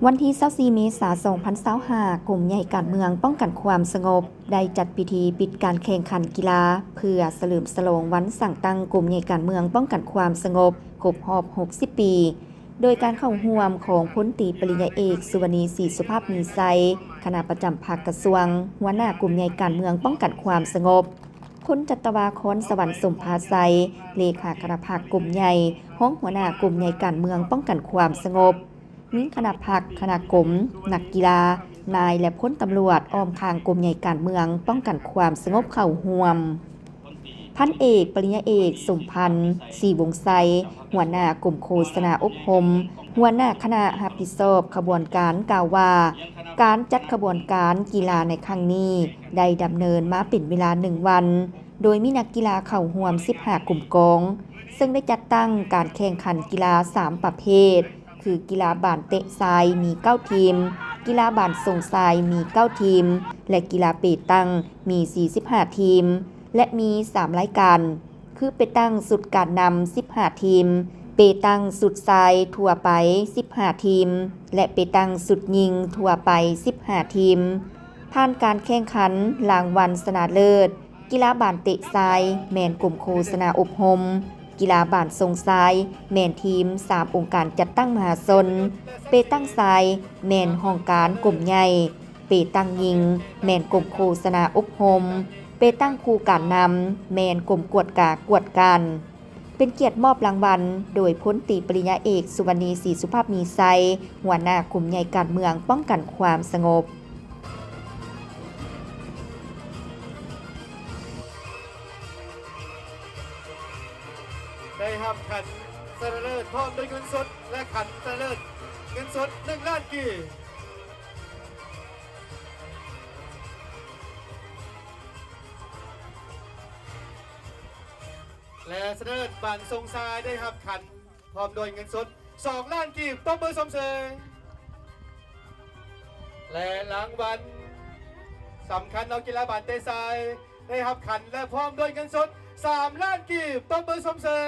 ວັນທີຊາວສີ່ ເມສາ ສອງພັນຊາວຫ້າ ກົມໃຫຍ່ການເມືອງປ້ອງກັນຄວາມສະຫງົບ ໄດ້ຈັດພິທີປິດການແຂ່ງຂັນກິລາ ເພື່ອສະເຫຼີມສະຫຼອງວັນສ້າງຕັ້ງກົມໃຫຍ່ການເມືອງປ້ອງກັນຄວາມສະຫງົບ ຄົບຮອບ ຫົກສິບ ປີ ໂດຍການເຂົ້າຮ່ວມຂອງພົນຕີປະລິນຍາເອກ ສຸວັນນີ ສີສຸພາບມີໄຊ ຄະນະປະຈຳພັກກະຊວງ, ຫົວໜ້າກົມໃຫຍ່ການເມືອງປ້ອງກັນຄວາມສະຫງົບ, ພົນຈັດຕະວາ ຄອນສະຫວັນ ສົມພາໄຊ ເລຂາຄະນະພັກກົມໃຫຍ່, ຮອງຫົວໜ້າກົມໃຫຍ່ການເມືອງປ້ອງກັນຄວາມສະຫງົບ, ມີຄະນະພັກ, ຄະນະກົມ, ນັກກິລາ, ນາຍ ແລະ ພົນຕຳຫຼວດອ້ອມຂ້າງກົມໃຫຍ່ການເມືອງປ້ອງກັນຄວາມສະຫງົບເຂົ້າຮ່ວມ. ພັນເອກ ປະລິນຍາເອກ ສົມພັນ ສີວົງໄຊ ຫົວໜ້າກົມໂຄສະນາອົບຮົມ, ຫົວໜ້າຄະນະຮັບຜິດຊອບຂະບວນການ ກ່າວວ່າ ການຈັດຂະບວນການກິລາໃນຄັ້ງນີ້ ໄດ້ດຳເນີນມາເປັນເວລາໜຶ່ງວັນ, ໂດຍມີນັກກິລາເຂົ້າຮ່ວມສິບຫ້າກຸ່ມກອງ, ເຊິ່ງໄດ້ຈັດຕັ້ງການແຂ່ງຂັນກິລາສາມປະເພດ ຄື ກິລາບານເຕະຊາຍມີເກົ້າທີມ, ກິລາບານສົ່ງຊາຍມີເກົ້າທີມ ແລະ ກິລາເປຕັງມີສີ່ສິບຫ້າທີມ ແລະ ມີສາມລາຍການ ຄື ເປຕັງຊຸດການນຳສິບຫ້າທີມ, ເປຕັງຊຸດຊາຍທົ່ວໄປສິບຫ້າທີມ ແລະ ເປຕັງຊຸດຍິງທົ່ວໄປສິບຫ້າທີມ. ຜ່ານການແຂ່ງຂັນ, ລາງວັນຊະນະເລີດ ກິລາບານເຕະຊາຍແມ່ນກົມໂຄສະນາອົບຮົມ, ກິລາບານສົ່ງຊາຍແມ່ນທີມສາມອົງການຈັດຕັ້ງມະຫາຊົນ, ເປຕັງຊາຍແມ່ນຫ້ອງການກົມໃຫຍ່, ເປຕັງຍິງແມ່ນກົມໂຄສະນາອົບຮົມ, ເປຕັງຄູ່ການນຳແມ່ນກົມກວດກາກວດການ. ເປັນກຽດມອບລາງວັນໂດຍພົນຕີປະລິນຍາເອກ ສຸວັນນີ ສີສຸພາບມີໄຊ ຫົວໜ້າກົມໃຫຍ່ການເມືອງປ້ອງກັນຄວາມສະຫງົບ. ໄດ້ຮັບຂັນຊະນະເລີດພ້ອມດ້ວຍເງິນສົດ ແລະ ຂັນຊະນະເລີດເງິນສົດໜຶ່ງລ້ານກີບ ແລະ ຊະນະເລີດບານສົ່ງຊາຍໄດ້ຮັບຂັນ ພ້ອມດ້ວຍເງິນສົດສອງລ້ານກີບ ຕົບມືຊົມເຊີຍ ແລະ ລາງວັນສຳຄັນເນາະ ກິລາບານເຕະຊາຍໄດ້ຮັບຂັນ ແລະ ພ້ອມດ້ວຍເງິນສົດສາມລ້ານກີບ ຕົບມືຊົມເຊີຍ.